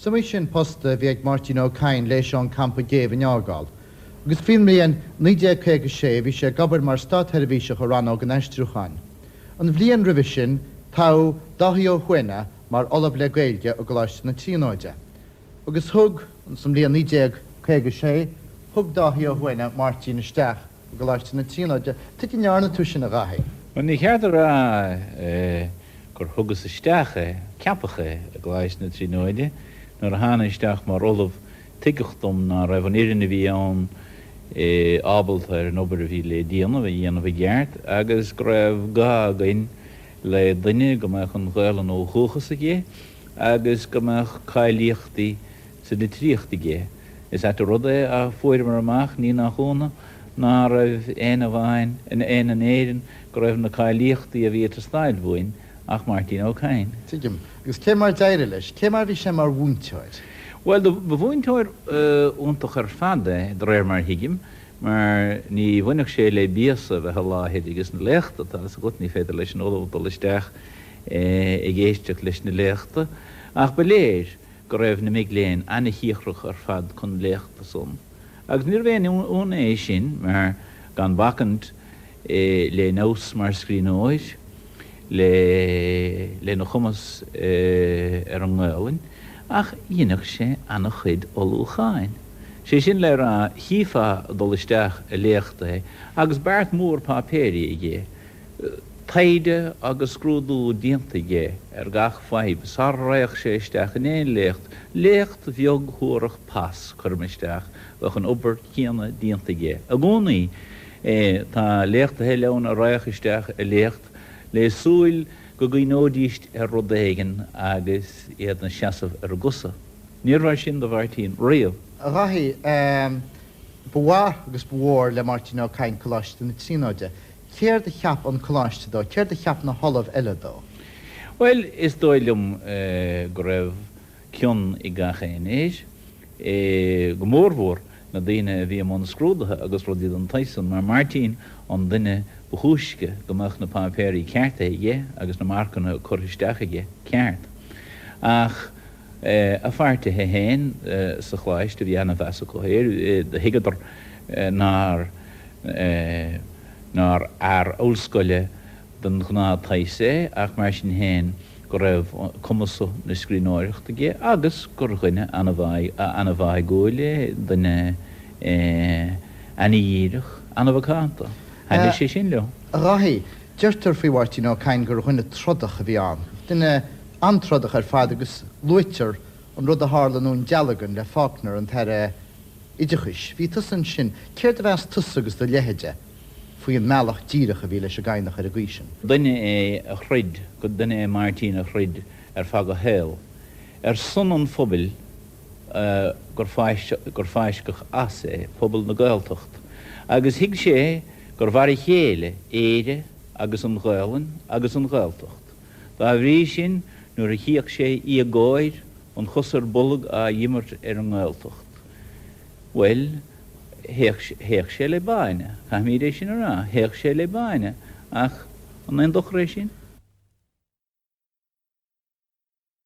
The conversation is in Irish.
Is iomaí sin post a bhí ag Máirtín Ó Cadhain l'éis ón campa géibhinn a fhágáil. Agus faoin mbliain 1956 bhí sé ag obair mar státsheirbhíseach i Rannóg an Aistriúcháin. An bhliain roimhe sin toghadh Dáithí Ó hUaithne mar Ollamh le Gaeilge i gColáiste na Tríonóide. Agus thug, sa mbliain 1956, thug Dáithí Ó hUaithne Máirtín isteach i gColáiste na Tríonóide. Tuige a ndearna tú sin, a Dháithí? Bhuel, ní ceart a rá gur thugas isteach é, ceapadh é i gColáiste na Tríonóide. Nuair a thána isteach mar ollamh, tuigeadh dom ná raibh an fhoireann a bhí ann ábalta ar an obair a bhí le déanamh a dhéanamh i gceart agus go raibh gá againn le duine go mbeadh an Ghaelainn ó dhúchas aige agus go mbeadh cáilíochtaí sa litríocht aige. Is ait an rud é ach fuaireamar amach, ní nach ionadh, ná raibh éinne amháin in Éirinn go raibh na cáilíochtaí a bhí ag teastáil uainn ach Máirtín Ó Cadhain. Tuigim. Agus cé mar d'éirigh leis? Cé mar bhí sé mar mhúinteoir? Bhuel, ba mhúinteoir iontach ar fad é, de réir mar a thuigim, mar ní bhainfeadh sé le béasa a bheith i láthair ages na léachta, tá fhios agat, ní féidir leis an ollamh dul isteach ag éisteacht leis na léachta, ach ba léir go raibh na mic léinn ana-chíocrach ar fad chun na léachta san. Agus níorbh aon ionadh é sin, mar gan bacaint lena fheabhas mar scríbhneoir, le lena chumas ar an nGaelainn, ach dheineadh sé ana-chuid ullmhúcháin. Sé sin le rá, chífeá ag dul isteach i léacht é agus beart mór páipéirí aige, taighde agus scrúdú déanta aige ar gach fadhb sara raghadh sé isteach in aon léacht, léacht bheag thabharfadh pas, cuirim isteach, bheadh an obair chéanna déanta aige i gcónaí. Tá léachtaithe eile ann a raghadh isteach i léacht le súil go gcuimhneoidíst ar rud éigin agus iad 'na seasamh ar a gcosa. Níorbh mar sin do Mháirtín riamh. A Dháithí, ba mhaith agus ba mhór le Máirtín Ó Cadhain Coláiste na Tríonóide. Céard a cheap an Coláiste dó? Céard a cheap na hollaimh eile dó? Bhuel, is dóigh liom go raibh cion ag gach éinne air, go mórmhór na daoine a bhí i mbun scrúduithe agus rudaí den tsaghas san, mar Máirtín an duine ba thúisce go mbeadh na páipéirí cearta aige agus na marcanna curtha isteach aige ceart. Ach a pháirtithe féin sa Choláiste, bhí ana-mheas acu air, do thuigeadar nár nár fhear ollscoile den ghnáth-tsaghas é ach mar sin féin go raibh cumas na scríbhneoireachta aige agus gur dhuine ana-mhaighiúil é, duine ana-dhíreach, ana-mhacánta. Thaitnigh sé sin leo. A Dháithí, deirtear faoi Mháirtín Ó Cadhain gur dhuine trodach a bhí ann, duine an-trodach ar fad agus luaitear an rud a tharla i nDún Dealgan le Faulkner, an tAire Oideachais. Bhí tusa ansin. Céard a mheas tusa agus do leithide faoi an mbealach díreach a bhí leis an gCadhnach ar an gcaoi sin? Duine é a throid, gur duine é Máirtín a throid ar feadh a shaoil ar son an phobail gur fáisceadh as é, pobal na Gaeltacht, agus thuig sé gur mhar a chéile Éire agus an Ghaelainn agus an Ghaeltacht. Dá bhrí sin, nuair a chíodh sé éagóir, an chos ar bolg á dh'imirt ar an nGaeltacht, bhuel, théadh, théadh sé le báine, caithfimid é sin a rá, théadh sé le báine, ach an aon dochar é sin?